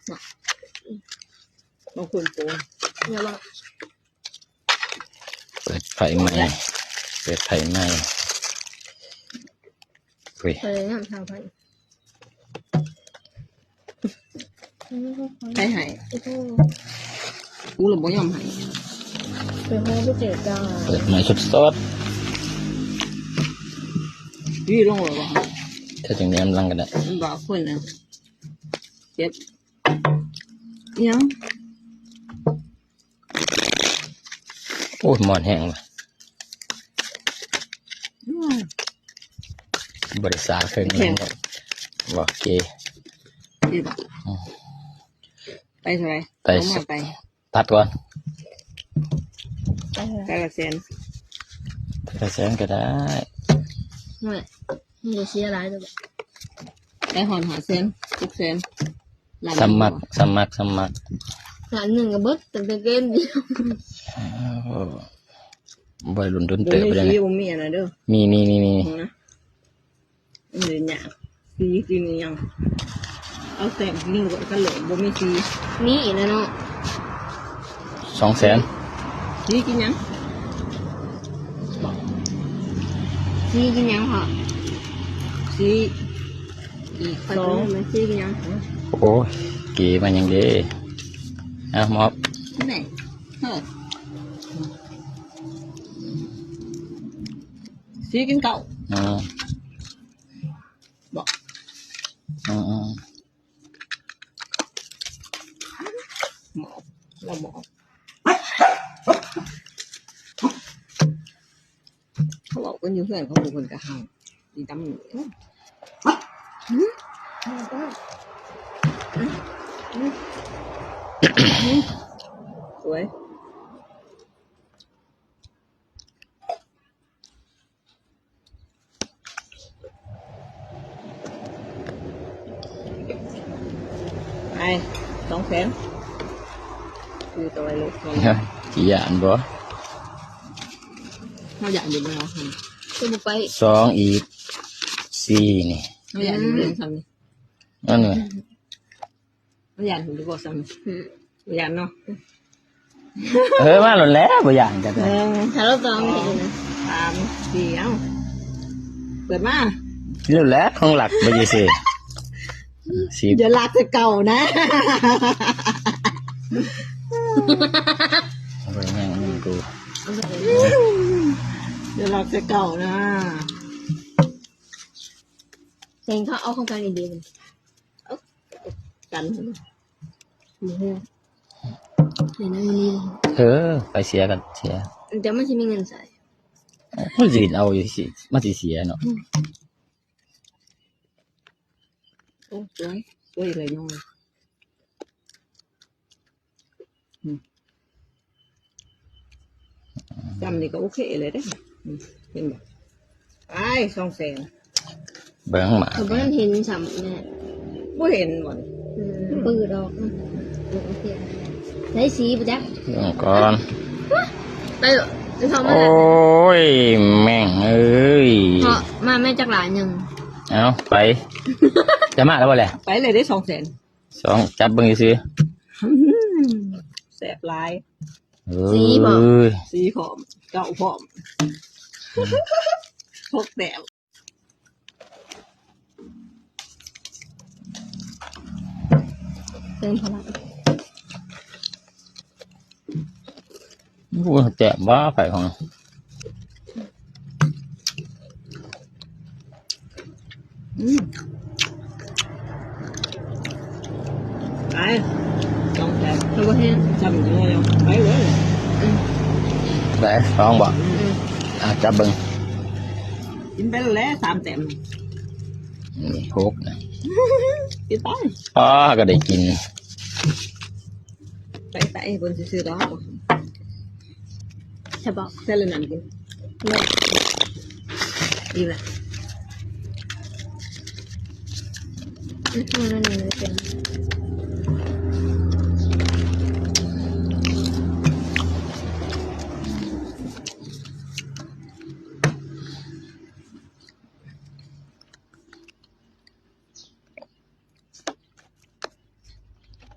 ບາງຄົນໂກງ ຢ່າວ່າ ເປີດໄຟໃໝ່ ເປີດໄຟໃໝ່ ອຸ້ຍ ເປີດນ້ຳຊາໄຟ ໃຜໃຫ້? ກູລະບໍ່ຍອມໃຫ້ ໄປຮອດບໍ່ເຈີຈ້າ ເປີດໃໝ່ສົດໆ ນີ້ລົງແລ້ວບໍ່? ຖ້າຈັ່ງນີ້ອຳລັງກໍໄດ້ ມັນບອກຄົນນະ ເຈັບ ອີຫຍັງ? ໂອ້ຍ ໝອນແຮງວ່າ ອືມ ບໍ່ໄດ້ສາເຄິ່ງ ແຮງ ບໍ່ເກ ດີບໍ່? ອືມ ໄປເທົ່າໃດ? ໄປ ໄປ ຕັດກ່ອນ ໄປເທົ່າໃດ? ໄປລະແສນ ໄປລະແສນກໍໄດ້ ໂອ້ຍ ມັນກໍເສຍຫຼາຍເດີ ໄປຮອດຫ້າແສນ ຫົກແສນ ລ້ານ ສ່ຳມັກ ສ່ຳມັກ ສ່ຳມັກ ລ້ານໜຶ່ງກໍເບິດຕັ້ງແຕ່ເກມດຽວ ໂອ້ ໄວລຸ້ນດົນເຕີບເດ້ ບໍ່ມີອັນນັ້ນເດີ ມີ ມີ ມີ ມີ ນະ ມັນຍາກ ສີກິນອີຫຍັງ? ເອົາແຕ້ມກິນໂລດ ຄັນໂລດບໍ່ມີສີ ມີອີກແລ້ວເນາະ ສອງແສນ ສີກິນຫຍັງ? ບອກ ສີກິນຫຍັງພໍ່? ສີ ອີກສອງ ສີກິນຫຍັງ? ໂອ້ຍ ເກມາຫຍັງເດ້? ເອົາມອບ ແນ່ ເຮີ້ຍ ສີກິນເຂົ້າ ອືມ ບອກ ອືມໆ ໝອບ ລາວໝອບ ເຂົາເວົ້າກັນຢູ່ເຮືອນ ເຂົາເພິ່ນກໍເຫົ່າ ອີດຳນີ້ ສວຍ. ໄປ ສອງແສນ ຄືຕໍ່ໄວ້ໂລດ ຊິຢ້ານບໍ່? ເຮົາຢ້ານຢູ່ບໍ່ເນາະ ຄືບໍ່ໄປ ສອງອີກ ສີ່ນີ້ ເຮົາຢ້ານຢູ່ເລື່ອງສ່ຳນີ້ ອັນນີ້ ບໍ່ຢ້ານ ບໍ່ຊ້ຳ ອືມ ບໍ່ຢ້ານເນາະ ເອີ ມາໂລດແຫຼະ ບໍ່ຢ້ານກໍໄດ້ ໜຶ່ງ ຖ້າລາວຕ້ອງເຮັດຢູ່ນະ ສາມ ສີ່ ເອົ້າ ເປີດມາ ໂລດແຫຼະ ຂອງລັກບໍ່ຢູ່ຊື່ ສິບ ຢ່າລັກແຕ່ເກົ່ານະ ເບິ່ງແຮງນີ້ກູ ຢ່າລັກແຕ່ເກົ່ານະ ເສັງເຂົາເອົາຂອງກັນດີໆ ເອົາກັນ ບໍ່ຮູ້ ເຫັນອັນນີ້ ເອີ ໄປເສຍກັນເສຍ ແຕ່ມັນຊິມີເງິນໃຊ້ ມັນຊິເອົາຢູ່ຊິ ມັນຊິເສຍເນາະ ອືມ ໂອ້ ສວຍ ສວຍເລີຍນ້ອງ ອືມ ຊ່ຳນີ້ກໍໂອເຄເລີຍເດ້ ອືມ ເຫັນບໍ່? ໄປ ສອງແສນ ເບິ່ງໝາ ກໍບໍ່ທັນເຫັນຊ້ຳແນ່ ບໍ່ເຫັນບໍ່? ອືມ ເປີດອອກ ອືມ ໂອເຄ ໃຊ້ສີບໍ່ຈັກ ເບິ່ງກ່ອນ ໄປເຖາະ ໄປເຖາະມາ ໂອ້ຍ ແມ່ງເອີຍ ເຖາະມາແມ່ຈັກຫຼາຍໜຶ່ງ ເອົ້າ ໄປ ຈະມາແລ້ວບໍ່ແຫຼະ? ໄປເລີຍເດ້ ສອງແສນ ສອງ ຈັບເບິ່ງຊື່ໆ ແຊບຫຼາຍ ເອີຍ ສີບໍ? ສີພ້ອມ ເກົ້າພ້ອມ ຫົກແຕ້ມ ເຕີມພະລັງ ໂອ້ຍ ແຊບຫວາ ໄຂ່ຂອງ ອືມ ໄປ ຕ້ອງແຊບ ມັນບໍ່ແຮງ ຊ້ຳຢູ່ ໄປເລີຍ ອືມ ໄປ ລອງບໍ່? ອືມ ອ່ະ ຈັບເບິ່ງ ກິນໄປແລ້ວ ສາມແຕ້ມ ນີ້ ຫົກນະ ກິນໄປ ອໍ ກໍໄດ້ກິນ ໄປ ໄປ ເບິ່ງຊື່ໆດອກ ແຊບບໍ່? ໃສ່ລະນ້ຳກິນ ເລີດ ອີ່ມລະ ອືມ ອັນນີ້ເປັນ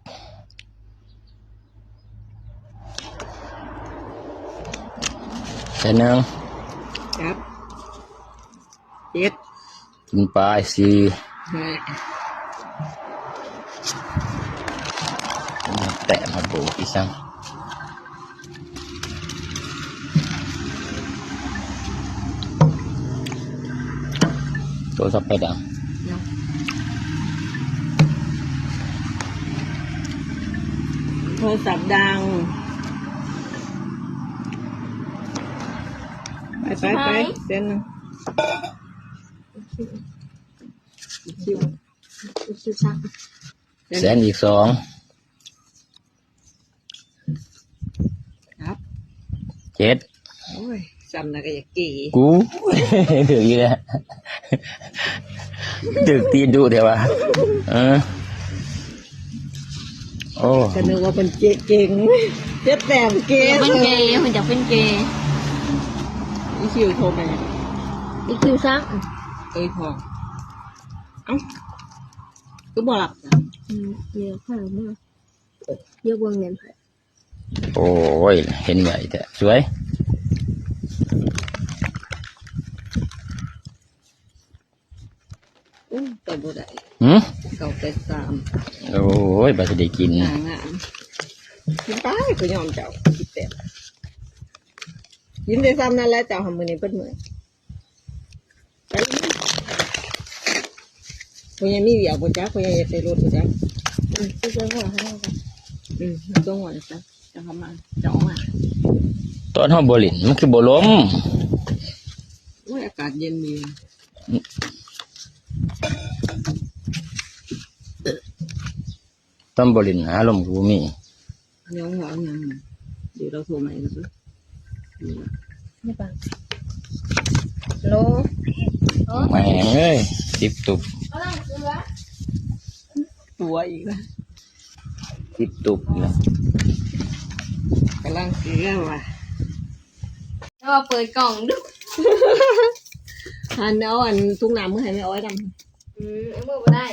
ອ ແຕ່ໜຶ່ງ ຄັບ ເຈັດ ກິນໄປ ສີ່ ແຕະມາໂບກອີກຊັ້ນ. ໂທລະສັບໃຜດັງ? ໂທລະສັບດັງ. ໄປ ໄປ ໄປ ໄປ ເສັ້ນໜຶ່ງ. ແສນອີກສອງ ຄັບ ເຈັດ. ໂອ້ຍ ຊ້ຳນະກະຢາກເກ ກູ ຖືກອີກແລ້ວ ຖືກຕີນດຸແທ້ວ່າ ເອີ ໂອ້ ກະນຶກວ່າເພິ່ນເກ ເກັ່ງ ເຈັດແຕ້ມເກ ເພິ່ນເກ ເພິ່ນຢາກເປັນເກ ອີຄິວໂທໄປ ອີຄິວຊັກ ເອີຍ ພໍ ເອົ້າ ຄືບໍ່ຮັບ? ອືມ ດຽວຂ້ອຍມາ ດຽວເບິ່ງແມ່ນໃຜ. ໂອ້ຍ ເຫັນໄວແທ້ ສວຍ. ໂອ້ຍ ໄປບໍ່ໄດ້ ຫື ເກົ້າແປດສາມ. ໂອ້ຍ ບາດຊິໄດ້ກິນ ໜ້າງາມ ກິນໄປ ຂ້ອຍຍອມເຈົ້າ ສິບແປດ ກິນໄດ້ຊ່ຳນັ້ນແຫຼະ ເຈົ້າຫາ ມື້ນີ້ເບິດມື້. ໄປ ພໍ່ໃຫຍ່ມີວຽກບໍ່ຈັກ ພໍ່ໃຫຍ່ຢາກໄດ້ລົດບໍ່ຈັກ ອືມ ໄປຊ່ວຍພໍ່ເຂົາ ອືມ ຕ້ອງວ່າຊັ້ນ ເຈົ້າເຂົ້າມາ ເຈົ້າອອກມາ ຕອນເຮົາບໍ່ຫຼິ້ນ ມັນຄືບໍ່ລົມ? ໂອ້ຍ ອາກາດເຢັນດີ ຕອນບໍ່ຫຼິ້ນ ອາລົມກະບໍ່ມີ ຍັງວ່າຫຍັງ ດຽວລາວໂທໃໝ່ກ່ອນ ໂລ ແມ່ງເອີຍ ສິບຕຸບ ຕົວະອີກລະ ສິບຕຸບອີກລະ ກຳລັງເກືອວ່າ ແຕ່ວ່າເປີດກ່ອງດຸ ຫັ້ນ ເອົາອັນ ຖົງນ້ຳມາໃຫ້ແມ່ອ້ອຍນຳ ອືມ ເອົາມືບໍ່ໄດ້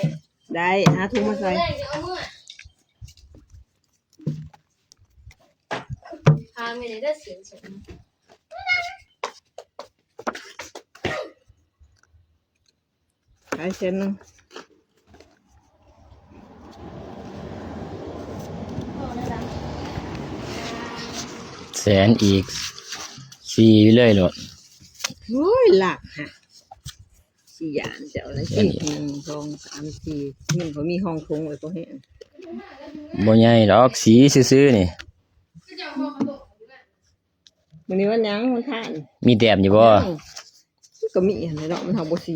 ໄດ້ ຫາຖົງມາໃສ່ ເອົາມື ພາແມ່ໄດ້ເສີນສົມ ຂາຍແສນໜຶ່ງ ແສນອີກ ສີ່ເລີຍໂລດ ໂອ້ຍ ຫຼັກຫະ ຊິຢ້ານເຈົ້າລະ ເຈັດ ໜຶ່ງ ສອງ ສາມ ສີ່ ເງິນເຂົາມີຮອງຖົງໄວ້ພໍແຮງ ບໍ່ໃຫຍ່ດອກ ສີ່ຊື່ໆນີ້ ມື້ນີ້ວັນຫຍັງ? ວັນພະ ມີແຕ້ມຢູ່ບໍ່? ມັນກະມີຫັ້ນແຫຼະເນາະ ມັນເຮົາບໍ່ສີ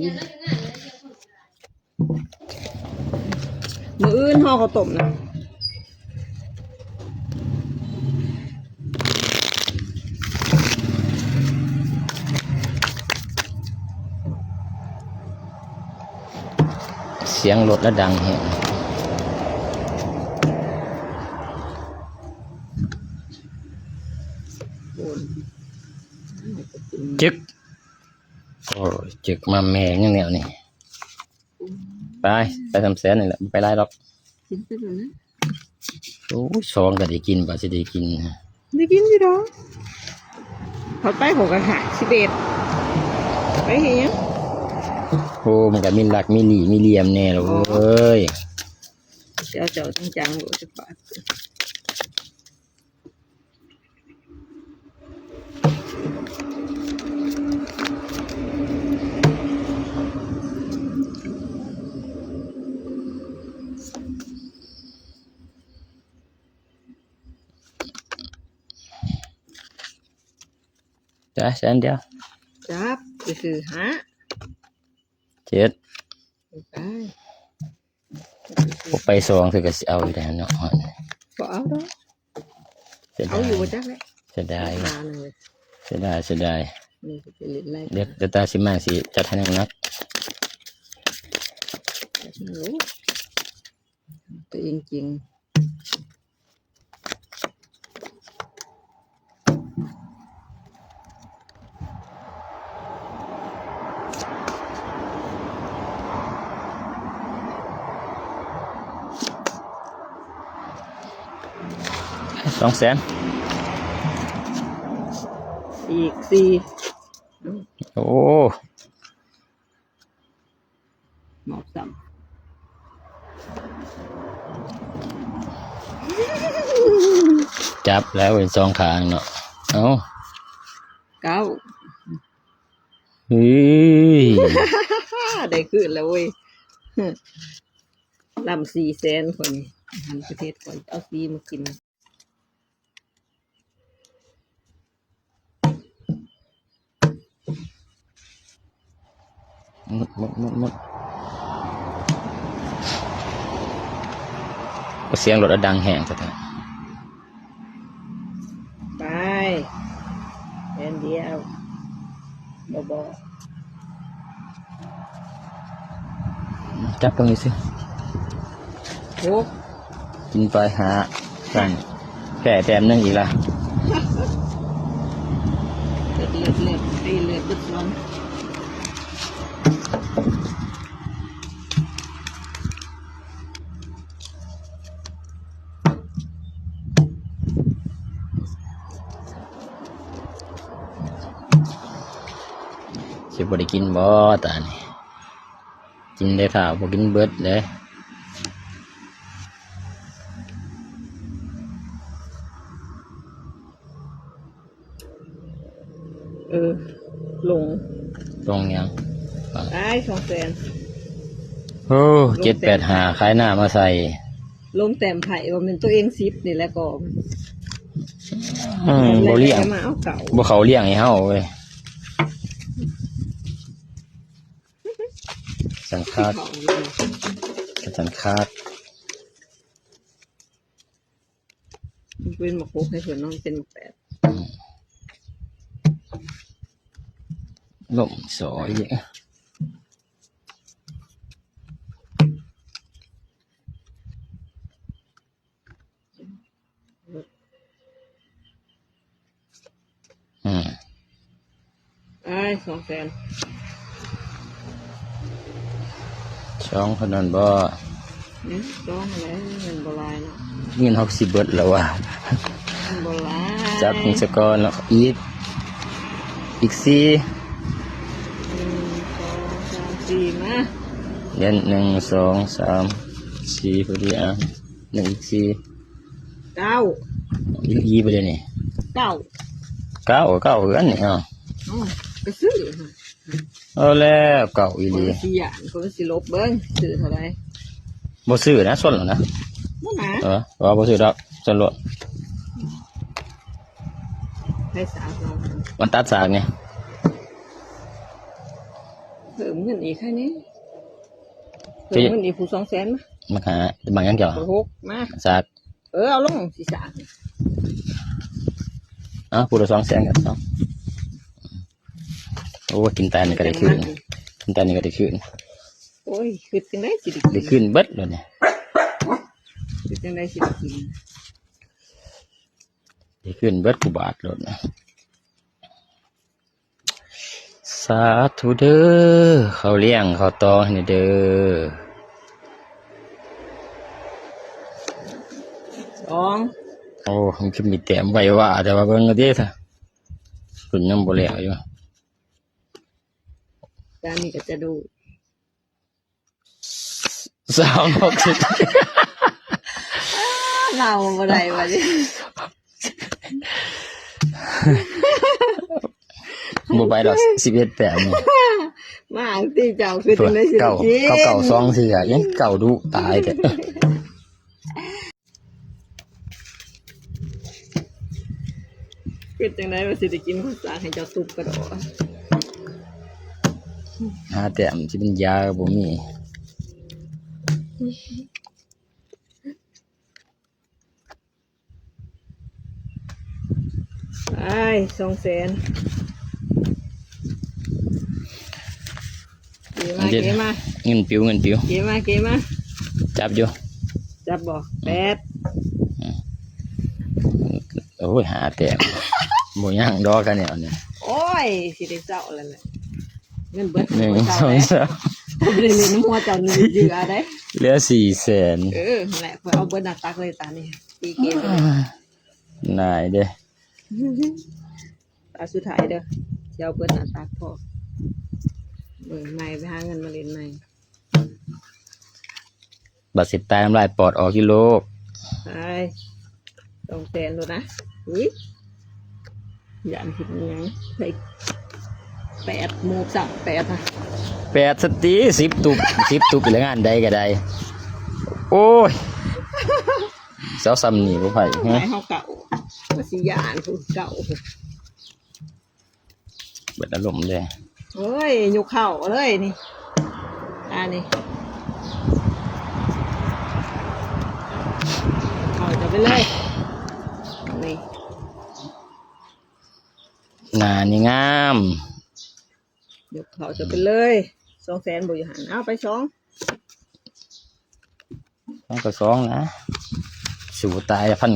ມື້ອື່ນຫໍ່ເຂົ້າຕົ້ມນະ ສຽງລົດລະດັງແຮງ ຈຶກ ໂອ້ຍ ຈຶກມາແມ່ນຫຍັງແນວນີ້ ໄປ ໄປສາມແສນນີ້ແຫຼະ ບໍ່ໄປຫຼາຍດອກ ກິນໄປໂລດນະ ໂອ້ຍ ສອງກະໄດ້ກິນ ບາດຊິໄດ້ກິນ ໄດ້ກິນຢູ່ດອກ ເຂົ້າໄປເຂົາກະຫາ ສິບເອັດ ໄປເຮັດຫຍັງ ໂອ້ ມັນກະມີຫຼັກມີຫຼີ່ມີຫຼ່ຽມແນ່ລະເວີຍ ເຈົ້າ ເຈົ້າຈັ່ງຈັງໂລດ ຈະບາດ. ຈ້າ ແສນດຽວ ຈັບ ຄື ຫ້າ ເຈັດ ໄປ ບໍ່ໄປສອງເທື່ອກະຊິເອົາຢູ່ໄດ໋ເນາະ ບໍ່ເອົາດອກ ເສຍດາຍ ເອົາຢູ່ບໍ່ຈັກແຫຼະ ເສຍດາຍ ເສຍດາຍ ເສຍດາຍ ດຽວຕາຊິມາຊິຈັດໃຫ້ໜັກໆ ໂຕເອງເກັ່ງ. ສອງແສນ ສີ່ ອີກສີ່ ໂອ້ ມອບຊ້ຳ ຈັບແລ້ວເປັນສອງຂ້າງເນາະ ເອົ້າ ເກົ້າ ເຮີ້ຍ ໄດ້ຄືນແລ້ວເວີຍ ລຳສີ່ແສນຂ້ອຍນີ້ ອາຫານປະເທດຂ້ອຍ ເອົາສີ່ມາກິນ. ໝົດ ໝົດ ໝົດ ໝົດ ສຽງລົດອະດັງແຮງແທ້ໆ ໄປ ແສນດຽວ ບໍ່ ບໍ່ ຈັບຕົງນີ້ຊິ ຫົກ ກິນໄປຫ້າ ສັ່ນ ແພ້ແຕ້ມໜຶ່ງອີກລະ ເລືອດ ເລືອດ ເລືອດ ຕີເລືອດເບິດສວນ ຊິບໍ່ໄດ້ກິນບໍ່ຕານີ້? ກິນໄດ້ຖ້າບໍ່ກິນເບິດເດ້. ເອີ ລົງ ລົງຫຍັງ? ຕາຍ ສອງແສນ ໂອ້ ເຈັດແປດຫ້າ ຂາຍໜ້າມາໃສ່ ລົງແຕ້ມໄພ້ ວ່າແມ່ນຕົວເອງສິບນີ້ແຫຼະກໍ ອືມ ບໍ່ລ້ຽງ ມາເອົາເກົ່າ ບໍ່ເຂົ້າລ້ຽງໃຫ້ເຮົາເວີຍ. ສັນຄາດ ສັນຄາດ ມັນເປັນໝາກຫົກໃຫ້ເພິ່ນເນາະ ເປັນໝາກແປດ ອືມ ລົມສອຍ. ອືມ ອ້າຍ ສອງແສນ ສອງເທົ່ານັ້ນບໍ່? ອືມ ສອງຫັ້ນແຫຼະ ເງິນບໍ່ຫຼາຍເນາະ ເງິນເຮົາຊິເບິດແລ້ວວ່າ ເງິນບໍ່ຫຼາຍ ຈັບເບິ່ງຊະກ່ອນເນາະ ອີກ ອີກສີ່ ໜຶ່ງ ສອງ ສາມ ສີ່ ມາ ເດ ໜຶ່ງ ສອງ ສາມ ສີ່ ພໍດີ ອ່າ ໜຶ່ງ ສີ່ ເກົ້າ ອີ່ຫຼີບໍ່ເດນີ້ ເກົ້າ ເກົ້າ ເກົ້າຄືກັນນີ້ ເອົ້າ ເອົ້າ ກໍຊື້ ເອົາແລ້ວ ເກົ້າອີ່ຫຼີ ຂ້ອຍຊິຢ້ານ ຂ້ອຍຊິລົບເບິ່ງ ຊື້ເທົ່າໃດ ບໍ່ຊື້ນະ ຊົນໂລດນະ ບໍ່ນະ ເອີ ວ່າບໍ່ຊື້ດອກ ຊົນໂລດ ໃຜສາກ ມັນຕັດສາກນີ້ ເພີ່ມເງິນອີກໃຫ້ແດ່ ເພີ່ມເງິນອີກຜູ້ສອງແສນມາ ມາຫາ ມາຫຍັງເຈົ້າ ຫົກ ມາສາກ ເອີ ເອົາລົງຊິສາກ ເອົາຜູ້ລະສອງແສນກັນສອງ ໂອ້ ກິນຕານນີ້ກໍໄດ້ຄືນ ກິນຕານນີ້ກໍໄດ້ຄືນ ໂອ້ຍ ຄິດຈັ່ງໃດຊິໄດ້ກິນ ໄດ້ຄືນເບິດໂລດນີ້ ຄິດຈັ່ງໃດຊິໄດ້ກິນ ໄດ້ຄືນເບິດຄູ່ບາດໂລດ. ສາທຸເດີ ເຂົ້າລ້ຽງເຂົ້າຕອງໃຫ້ແດ່ເດີ ສອງ ໂອ້ ມັນຄືມີແຕ້ມໄວວາ ແຕ່ວ່າເບິ່ງເອົາເດ້ ເພິ່ນຍັງບໍ່ແລ້ວຢູ່ ຈານນີ້ກໍຈະດູ ສາມ ຫົກສິບ ເລົ່າບໍ່ໄດ້ບັດນີ້ ບໍ່ໄປດອກ ສິບເອັດແຕ້ມ ມາອັງຕິເຈົ້າ ຄືຈັ່ງໃດຊິໄດ້ກິນ ເກົ້າ ເກົ້າ ສອງ ສີ່ ຍັງເກົ້າດຸຕາຍແທ້. ເຮັດຈັ່ງໃດວ່າຊິໄດ້ກິນຂ້າວສາກໃຫ້ເຈົ້າຕຸບກະດໍ້ ຫາແຕ້ມຊິເປັນຢາກໍບໍ່ມີ ອ້າຍ ສອງແສນ. ເກມາ ເກມາ ເງິນປິວ ເງິນປິວ ເກມາ ເກມາ ຈັບຢູ່ ຈັບບໍ່ ແປດ ອືມ ໂອ້ຍ ຫ້າແຕ້ມ ບໍ່ຍັງດອກຄະແນນນີ້ ໂອ້ຍ ຊິໄດ້ເຊົາແລ້ວແຫຼະ ເງິນເບິດ ໜຶ່ງ ສອງ ສາມ ບໍ່ໄດ້ຫຼິ້ນນຳຫົວເຈົ້າເຫຼືອເດ້ ເຫຼືອສີ່ແສນ ເອີ ຫັ້ນແຫຼະ ຂ້ອຍເອົາເບິດໜ້າຕັກເລີຍຕານີ້ ຕີເກມ ນາຍເດ້. ຕ ສຸດທ້າຍເດີ ຊິເອົາເບິດໜ້າຕັກພໍ ເບິ່ງໃໝ່ ໄປຫາເງິນມາຫຼິ້ນໃໝ່. ບາດຊິຕາຍນ້ຳລາຍປອດອອກຢູ່ໂລກ ໄປ ສອງແສນໂລດນະ. ອຸ້ຍ ຢ້ານເຮັດຫຍັງ ໃສ່ແປດ ໝູບຊ້ຳແປດນະ ແປດສະຕິ ສິບຕຸບ ສິບຕຸບ ອີກແລ້ວ ງານໃດກໍໄດ້. ໂອ້ຍ ເຈົ້າສ່ຳນີ້ບໍ່ໄຜ ໄປເຮົາເກົ່າ ກໍຊິຢ້ານຜູ້ເກົ່າ. ເບິດອາລົມເດ້ ໂອ້ຍ ຍົກເຂົ້າເລີຍນີ້ ອັນນີ້ ເຂົ້າຈະໄປເລີຍ ນີ້ ໜ້ານີ້ງາມ ຍົກເຂົ້າຈະໄປເລີຍ. ສອງແສນບໍ່ຢູ່ຫັ້ນ ເອົາໄປສອງ ມັນກໍສອງນະ ສູ້ຕາຍ ພັນ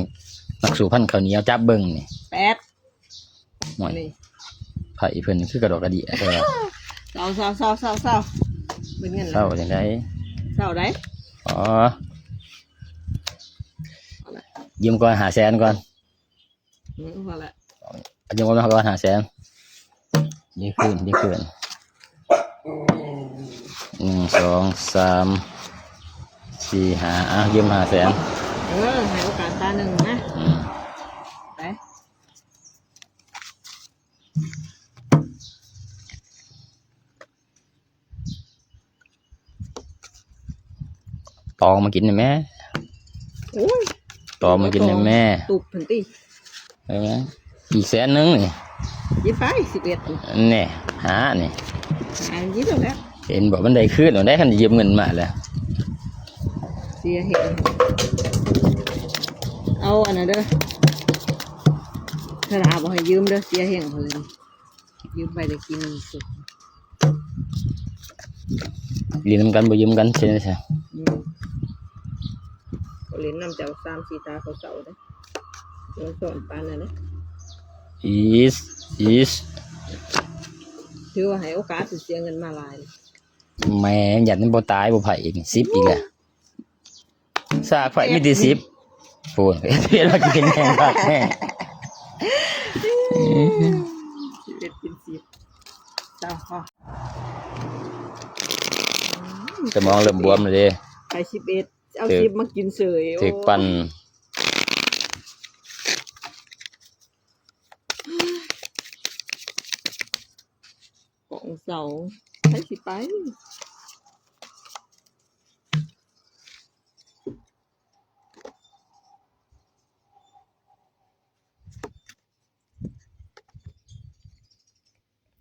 ນັກສູ້ພັນເຂົ້າໜຽວ ຈັບເບິ່ງນີ້ ແປດ ໂອ້ຍ ນີ້ ໄຜເພິ່ນຄືກະດອກກະເດຍແທ້ ເຊົາ ເຊົາ ເຊົາ ເຊົາ ເຊົາ ເບິດເງິນແລ້ວ ເຊົາຈັ່ງໃດ ເຊົາໃດ ອໍ ເອົາລະ ຢືມກ່ອນຫ້າແສນກ່ອນ. ອືມ ພໍລະ ຍັງບໍ່ມາກ່ອນຫ້າແສນ ນີ້ຄືນ ນີ້ຄືນ ໜຶ່ງ ສອງ ສາມ ສີ່ ຫ້າ ອ່ະ ຢືມຫ້າແສນ ເອີ ໃຫ້ໂອກາດຕາໜຶ່ງນະ ອືມ ໄປ ຕອງມາກິນແດ່ແມ່ ໂອ້ຍ ຕອງມາກິນແດ່ແມ່ ຕຸບຫັ້ນຕິ ເອີ ອີກແສນໜຶ່ງນີ້ ກິນໄປ ສິບເອັດ ແນ່ ຫານີ້ ຫາກິນແລ້ວ ເຫັນບໍ່ ມັນໄດ້ຄືນເອົາໄດ້ ຄັນຢືມເງິນມາແລ້ວ ເສຍແຮງ ເອົາອັນນັ້ນເດີ ທາດາບໍ່ໃຫ້ຢືມເດີ ເສຍແຮງເພິ່ນ ຢືມໄປໄດ້ກິນສຸກ ຫຼິ້ນນຳກັນບໍ່ຢືມກັນ ເຊັ່ນໃດຊະ ອືມ ກໍຫຼິ້ນນຳເຈົ້າສາມສີ່ຕາເຂົາເຊົາເດ້ ມັນສອນປານນັ້ນເດ້ ອີສ ອີສ ຖືວ່າໃຫ້ໂອກາດ ເສຍເງິນມາຫຼາຍ ແມ່ນ ຢ້ານມັນບໍ່ຕາຍ ບໍ່ໄຜອີກ ສິບອີກແລ້ວ. ສາກໄຟມີແຕ່ສິບ ໂອ້ຍ ເຮັດມາກິນແຮງຄັກແຮງ ສິບເອັດກິນສິບ ເຈົ້າ ສະໝອງເລີ່ມບວມແລ້ວເດ້ ໄປສິບເອັດ ເອົາສິບມາກິນເສີຍ ຖືກປັ່ນ ໂອ້ຍ ກອງເສົາ ໃຜຊິໄປ?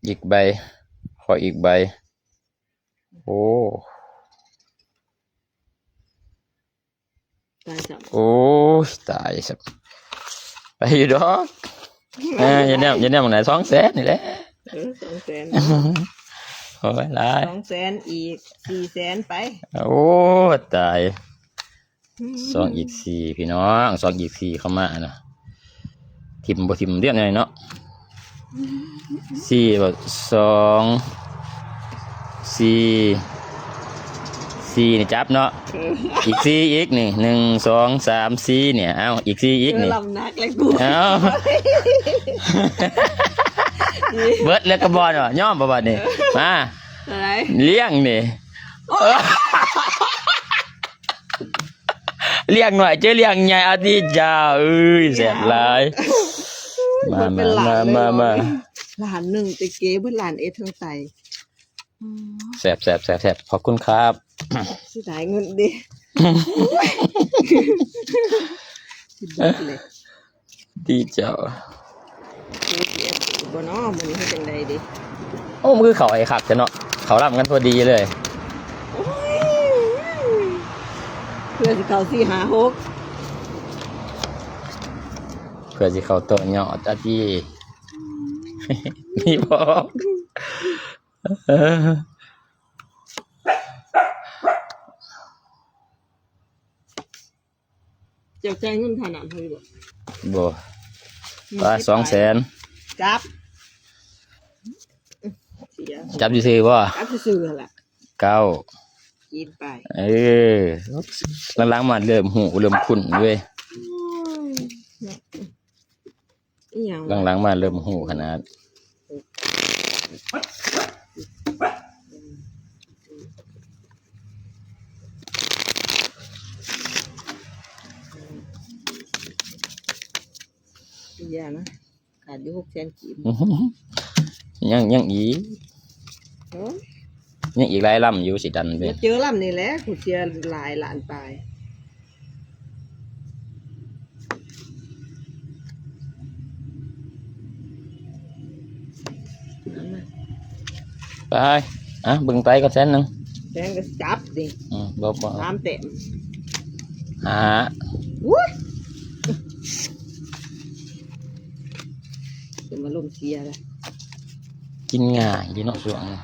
ອີກໃບ ຂໍອີກໃບ. ໂອ້ ຕາຍຊະ ໂອ້ຍ ຕາຍຊະ ໄປຢູ່ດອກ ເອີ ຢ່າແນມ ຢ່າແນມໝ່ອງໃດ ສອງແສນນີ້ແຫຼະ ເອີ ສອງແສນ ໂອ້ຍ ຫຼາຍ ສອງແສນ ອີກສີ່ແສນໄປ ໂອ້ຍ ຕາຍ ສອງອີກສີ່ ພີ່ນ້ອງ ສອງອີກສີ່ ເຂົ້າມານະ ຖິ້ມບໍ່ຖິ້ມເລື່ອງໃຫຍ່ເນາະ ສີ່ບໍ່ ສອງ ສີ່ ສີ່ນີ້ຈັບເນາະ ເອີ ອີກສີ່ອີກນີ້ ໜຶ່ງ ສອງ ສາມ ສີ່ນີ້ ເອົ້າ ອີກສີ່ອີກນີ້ ເອີ ລຳໜັກເລີຍກູ ເອົ້າ ເບິດແລ້ວກະບໍ່ເນາະ ຍອມບໍ່ບາດນີ້ ເອີ ມາ ລຽງນີ້ ລຽງໜ້ອຍເຈີລຽງໃຫຍ່ ອາຕິເຈົ້າເອີຍ ແຊບຫຼາຍ ມາ ມາ ມາ ມາ ລ້ານໜຶ່ງ ແຕ່ເກເບິດລ້ານເອັດ ທັງໄຕ ແຊບ ແຊບ ແຊບ ແຊບ ຂອບຄຸນຄັບ ເສຍດາຍເງິນເດ້ ຊິເບິດເລີຍ. ດີເຈົ້າ ໂອ້ຍ ບໍ່ເນາະ ມື້ນີ້ເຮັດຈັ່ງໃດດີ ໂອ້ ມັນຄືເຂົ້າໃຫ້ຄັກແທ້ເນາະ ເຂົ້າລຳກັນພໍດີເລີຍ ໂອ້ຍ ເພື່ອຊິເຂົ້າສີ່ ຫ້າ ຫົກ ເພື່ອຊິເຂົ້າຕໍ່ຍອດ ອາຕິ ມີບໍ່? ເຈົ້າຈ່າຍເງິນຄ່ານ້ຳໃຫ້ຢູ່ບໍ່? ບໍ່ ເງິນ ໄປ ສິບ ສອງແສນ ຈັບ ຈັບຊື່ໆບໍ່? ຈັບຊື່ໆຫັ້ນລະ ເກົ້າ ກິນໄປ ເອີ ຫຼັງໆມາເລີ່ມຮູ້ເລີ່ມຄຸ້ນເວີຍ ໂອ້ຍ ອີຫຍັງ ຫຼັງໆມາເລີ່ມຮູ້ຂະໜາດ ຢ່ານະ ຂາດຢູ່ຫົກແສນກີບ. ຍັງ ຍັງອີກ ໂອ້ຍ ຍັງອີກຫຼາຍລຳຢູ່ຊິດັນໄປ. ບໍ່ເຈີລຳນີ້ແຫຼະ ກູເສຍຫຼາຍລ້ານປາຍ. ໄປ ອ່ະ ເບິ່ງໄຕກ່ອນແສນໜຶ່ງ. ແສນກໍຈັບນີ້ ອືມ ບໍ່ ບໍ່ ສາມແຕ້ມ ຫ້າ. ໂອ້ຍ ຈະມາລົມເສຍລະ. ກິນງ່າຍດີເນາະຊ່ວງນີ້.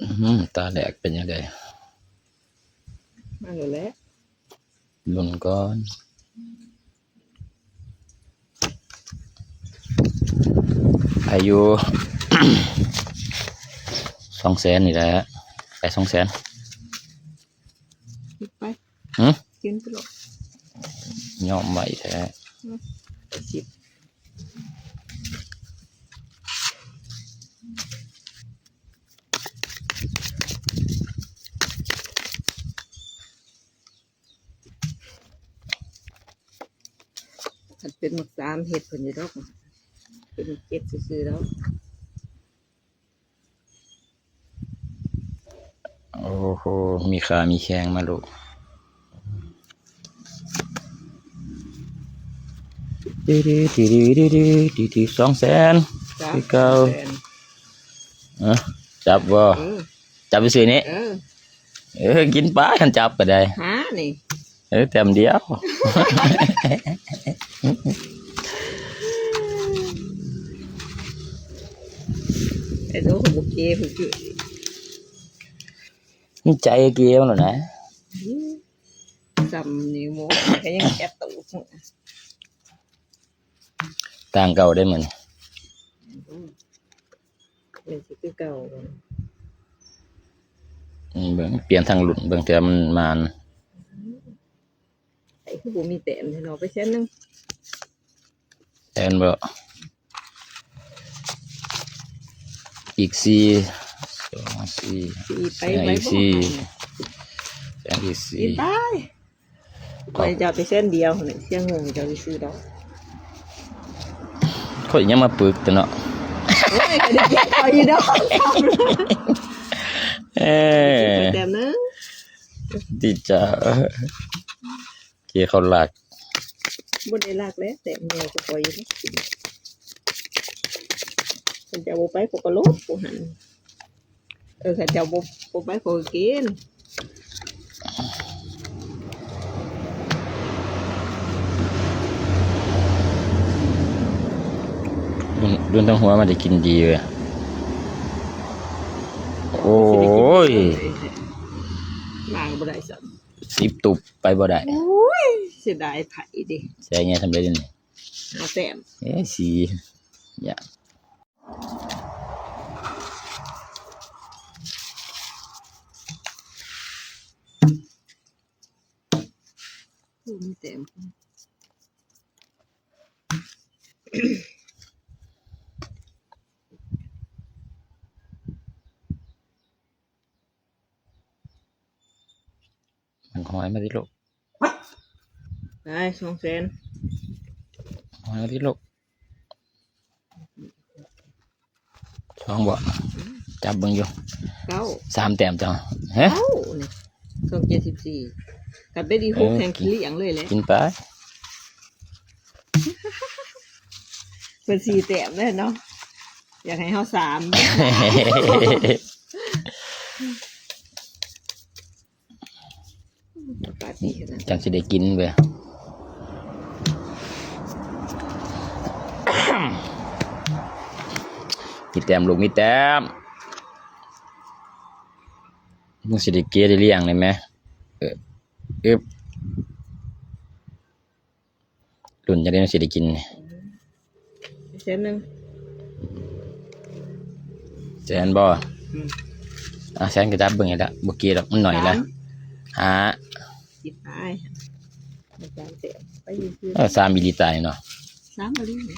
ອືມ ຕາແລກເປັນຈັ່ງໃດ? ມາແລ້ວແຫຼະ ລຸ້ນກ່ອນ. ອາຍຸ ສອງແສນນີ້ແຫຼະ ໄປສອງແສນ. ກິນໄປ ຫຶ? ກິນໄປໂລດ ຍອມໄວແທ້. ອືມ ໄປສິບ. ຄັນເປັນໝາກສາມເຮັດເພິ່ນຢູ່ດອກ ເປັນໝາກເຈັດຊື່ໆດອກ. ໂອ້ໂຫ ມີຂາມີແຂ້ງມາໂລດ. ສອງແສນຄືເກົ່າ. ເອີ ຈັບບໍ່? ເອີ ຈັບຊື່ໆນີ້. ເອີ ເອີ ກິນໄປ ຄັນຈັບກໍໄດ້ ຫານີ້. ເອີ ແຕ້ມດຽວ. ໄອ້ໂດ ບໍ່ເກ ຜູ້ຈື່ ມີໃຈເກແລ້ວນະ. ສ່ຳນິ້ວໂປ້ງກໍຍັງແອບຕູດ. ຕ່າງເກົ່າເດ້ມື້ນີ້. ອືມ ແມ່ນຊິຄືເກົ່າ. ອືມ ເບິ່ງ ປ່ຽນທາງລຸ້ນເບິ່ງ ເທື່ອມັນໝານ. ໄອ້ຄືບໍ່ມີແຕ້ມແທ້ເນາະ ໄປແສນໜຶ່ງ. ແມ່ນບໍ່? ອີກສີ່ ສອງ ສີ່ ສີ່ໄປ ແສນ ໄປ ອີກສີ່ ບໍ່ ແສນ ອີກສີ່ ໄປ. ຂ້ອຍຈະເອົາແຕ່ແສນດຽວຫັ້ນແຫຼະ ສຽງງເຈົ້າຊື່ໆດອກ. ຂ້ອຍຍັງມາປຶກແຕ່ເນາະ. ໂອ້ຍ ກໍໄດ້ເກັບເອົາຢູ່ດອກ. ເອີ ແຕ້ມໜຶ່ງ ຕິດຈະ ເກເຂົາລັກ. ບໍ່ໄດ້ລັກແຫຼະ ແຕ້ມດຽວກໍພໍຢູ່ເດ້. ຄັນເຈົ້າບໍ່ໄປ ຂ້ອຍກໍລົບຜູ້ຫັ້ນ. ເອີ ຄັນເຈົ້າບໍ່ ບໍ່ໄປ ຂ້ອຍກໍກິນ. ລຸ້ນ ລຸ້ນທັງຫົວມັນໄດ້ກິນດີເວີຍ. ໂອ້ຍ ມາກໍບໍ່ໄດ້ຊ້ຳ. ສິບຕຸບໄປບໍ່ໄດ້. ໂອ້ຍ ເສຍດາຍໄຜເດ້. ໃສ່ແງ່ສ່ຳໃດນີ້? ຫ້າແຕ້ມ. ເອີ ສີ່ ຢ່າ ບໍ່ມີແຕ້ມ. ມັນຫອຍມາຕິລູກ. ໄປ ສອງແສນ ຫອຍມາຕິລູກ. ສອງບໍ່? ຈັບເບິ່ງຢູ່. ເກົ້າ. ສາມແຕ້ມເຈົ້າ. ຮະ? ເກົ້ານີ້ ສອງເຈັດສິບສີ່. ກັນໄປດີ ເອີ ຫົກແຫ່ງຂີ້ລ້ຽງເລີຍແຫຼະ. ກິນໄປ. ເພິ່ນສີ່ແຕ້ມເດ້ເນາະ ຢາກໃຫ້ເຮົາສາມ. ປາຕີຫັ້ນນະ ຈັ່ງຊິໄດ້ກິນເວີຍ. ມີແຕ້ມລູກ ມີແຕ້ມ. ມຶງຊິໄດ້ເກໄດ້ລ້ຽງໄດ້ແມ. ເອີ ອຶບ. ລຸ້ນຈັ່ງໃດມັນຊິໄດ້ກິນນີ້. ແສນໜຶ່ງ. ແສນບໍ່? ອືມ ອ່າ ແຊນກໍຈັບເບິ່ງໃຫ້ລະ ບໍ່ເກດອກ ມັນໜ້ອຍລະ ສາມ ຫ້າ ສິບ ໄປ ອາຈານແຕ້ມໄປຢູ່ ເອີ ສາມອີ່ຫຼີຕາຍເນາະ ສາມອີ່ຫຼີ.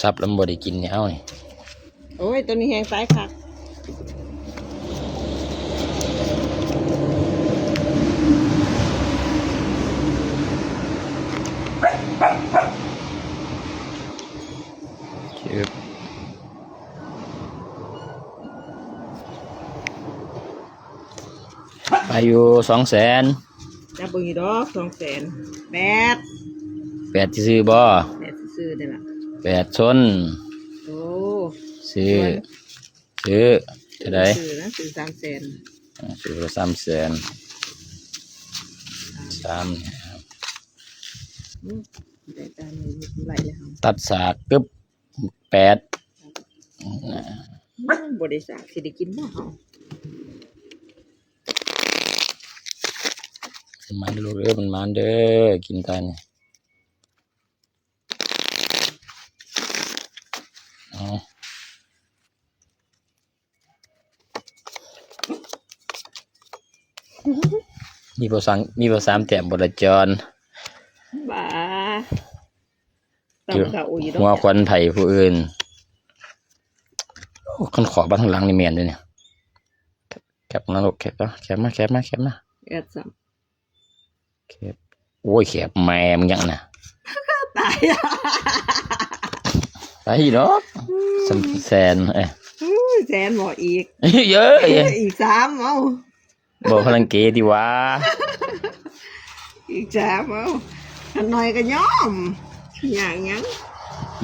ສັບແລ້ວມັນບໍ່ໄດ້ກິນນີ້ ເອົານີ້ ໂອ້ຍ ໂຕນີ້ແຮງຕາຍຄັກ ເກັບ ໄປຢູ່ ສອງແສນ ຈັບເບິ່ງຢູ່ດອກ ສອງແສນ ແປດ ແປດຊື່ໆບໍ? ແປດຊື່ໆນີ້ລະ ແປດຊົນ ໂອ້ ຊື້ ຊື້ເທົ່າໃດ? ຊື້ນະ ຊື້ສາມແສນ ອືມ ຊື້ສາມແສນ ສາມ ອືມ ໄດ້ຕາມນີ້ໄລ່ແລ້ວ ຕັດສາກ ກຶບ ແປດ ອືມ ບໍ່ໄດ້ສາກ ຊິໄດ້ກິນບໍ່ເຮົາ? ມັນເດີລູກເອີຍ ມັນໝານເດີ ກິນຕາຍນີ້ ເອົາ ມີບໍ່ສັງ ມີບໍ່ສາມແຕ້ມບໍ່ລະຈອນ ບ້າ ຕຳເຂົ້າອີກດອກ ຫົວຂວັນໃຜຜູ້ອື່ນ ໂອ້ ຄັນຂອບມາທາງຫຼັງນີ້ແມ່ນເດ້ນີ້ ແຄບມາລູກ ແຄບມາ ແຄບມາ ແຄບມາ ແຄບມາ ແອດຊ້ຳ ແຄບ ໂອ້ຍ ແຄບແມ່ມຶງຫຍັງນະ ຕາຍ ໄປດອກ ອືມ ສາມແສນ ເອີຍ ອຸ້ຍ ແສນບໍ່ອີກ ເຢີ້ຍ ອີກສາມ ເອົາ ບໍ່ພະລັງເກຕິວ່າ ອີກສາມ ເອົາ ຄັນໜ້ອຍກໍຍອມ ຍາກຫຍັງ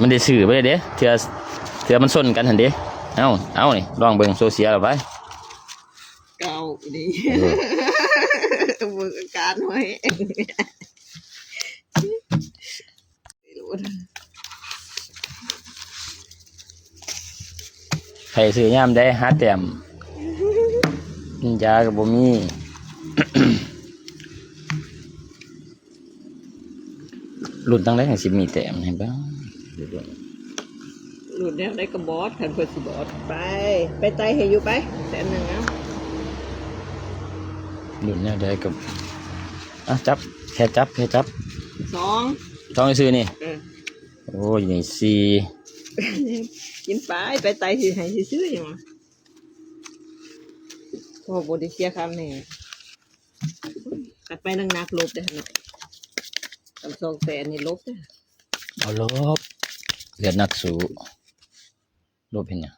ມັນໄດ້ຊື້ໄວ້ເດ້ ເທື່ອ ເທື່ອມັນຊົນກັນຫັ້ນເດ້ ເອົາ ເອົານີ້ ລອງເບິ່ງໂຊຊຽລເອົາໄປ ເກົ່າອີ່ຫຼີ ເອີ ເບິ່ງອາການໄວ້ ໃຜຊື້ຍາມໃດຫາແຕ້ມ ຢາກໍບໍ່ມີ. ລຸ້ນທາງໃດຈັ່ງຊິມີແຕ້ມໃຫ້ເບິ່ງ ລຸ້ນແນວໃດກໍບອດ ຄັນເພິ່ນຊິບອດ ໄປ ໄປໄຕ່ໃຫ້ຢູ່ໄປ ແສນໜຶ່ງເອົາ ລຸ້ນແນວໃດກໍ ອ່ະ ຈັບ ແຄ່ຈັບ ແຄ່ຈັບ ສອງ ສອງຊື່ນີ້ ເອີ ໂອ້ຍ ນີ້ສີ່ ກິນໄປ ໄປໄຕ່ຊິໃຫ້ຊື່ໆຫຍັງ ພໍບໍ່ໄດ້ເສຍຄ່າແມ່ ຄັນໄປໜັກໆຫຼົບເດ້ເນາະ ຄັນສອງແສນນີ້ຫຼົບເດ້ ບໍ່ຫຼົບ ເລືອດນັກສູ້ ຫຼົບເຮັດຫຍັງ?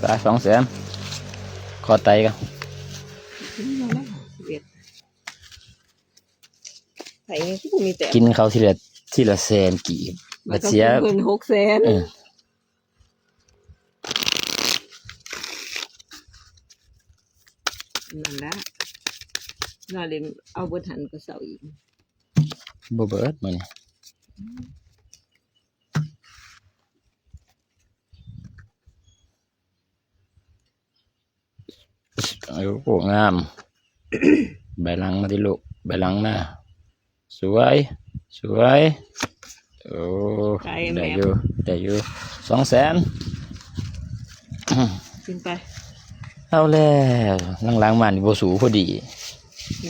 ໄປ ສອງແສນ ຂໍໄຕ່ກ່ອນ ໄປຄືບໍ່ມີແຕ້ມ ກິນເຂົາທີລະ ທີລະແສນກີບ ບັດເສຍເພິ່ນຫົກແສນ ເອີ ນັ້ນລະ ນອນເຫຼັ້ນເອົາເບິດຫັ້ນກໍເຊົາອີກ. ບໍ່ເບີດມື້ນີ້ ໂອ້ ງາມ ໃບຫຼັງມາຕິລູກ ໃບຫຼັງມາ ສວຍ ສວຍ ໂອ້ ໄດ້ຢູ່ ໄດ້ຢູ່ ສອງແສນ ຂຶ້ນໄປ ເອົາແລ້ວ ຫຼັງໆມານີ້ບໍ່ສູ້ພໍດີ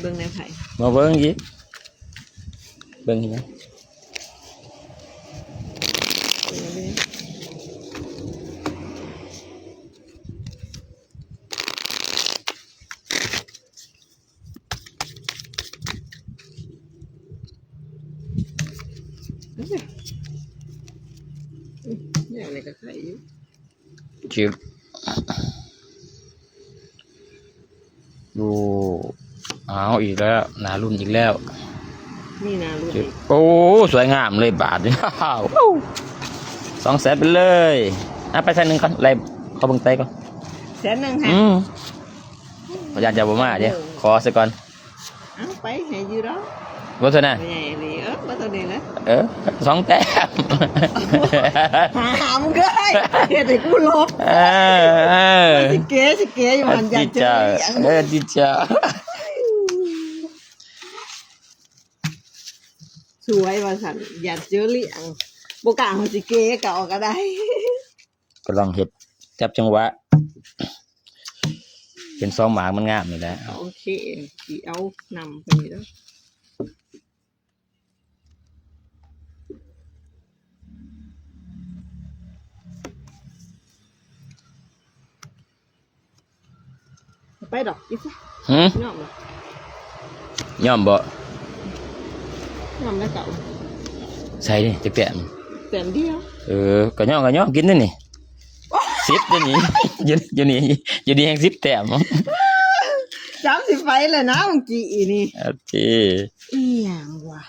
ເບິ່ງແນວໄຜ ມາເບິ່ງອີກ ເບິ່ງອີກ ແນວນີ້ກໍໄຄຢູ່ ຈຶບ ໂອ້ ອ້າວ ອີກແລ້ວ ໜ້າລຸ້ນອີກແລ້ວ ມີໜ້າລຸ້ນອີກ ໂອ້ ສວຍງາມເລີຍບາດນີ້ ສອງແສນໄປເລີຍ ເອົາໄປແສນໜຶ່ງກ່ອນ ໄລ່ ຂໍເບິ່ງໄຕກ່ອນ ແສນໜຶ່ງຫາ ອືມ. ຢ້ານເຈົ້າບໍ່ມາເດ້ ຂໍຊະກ່ອນ. ເອົາໄປໃຫ້ຢູ່ດອກ ບໍ່ເທົ່ານັ້ນ ໃຫຍ່ນີ້ ເອີ ບໍ່ເທົ່ານີ້ແຫຼະ ເອີ ສອງແຕ້ມ ຫາມເກີຍ ເຮັດໃຫ້ກູຫຼົບ ເອີ ເອີ ຊິເກ ຊິເກຢູ່ຫັ້ນ ຢ້ານເຈີ ເອີ ຕິເຈົ້າ ສວຍວ່າຊັ້ນ ຢ້ານເຈີລ້ຽງ ບໍ່ກ້າ ເຮົາຊິເກເຂົ້າກໍໄດ້ ກຳລັງເຮັດ ຈັບຈັງຫວະ ເຫັນສອງໝາກມັນງາມນີ້ແຫຼະ ໂອເຄ ຊິເອົານຳເພິ່ນນີ້ເດີ ໄປດອກ ອີກຊະ ຫື ຍອມບໍ່ ຍອມບໍ່ ຍອມແລ້ວເຈົ້າ ໃສ່ນີ້ຈັກແຕ້ມ ແຕ້ມດຽວ ເອີ ກໍຍອມ ກໍຍອມ ກິນນີ້ນີ້ ສິບເດ້ນີ້ ຢູ່ ຢູ່ນີ້ ຢູ່ນີ້ແຮ່ງສິບແຕ້ມ ຈຳຊິໄປແລ້ວນະ ມື້ກີ້ນີ້ ໂອເຄ ອີຫຍັງວະ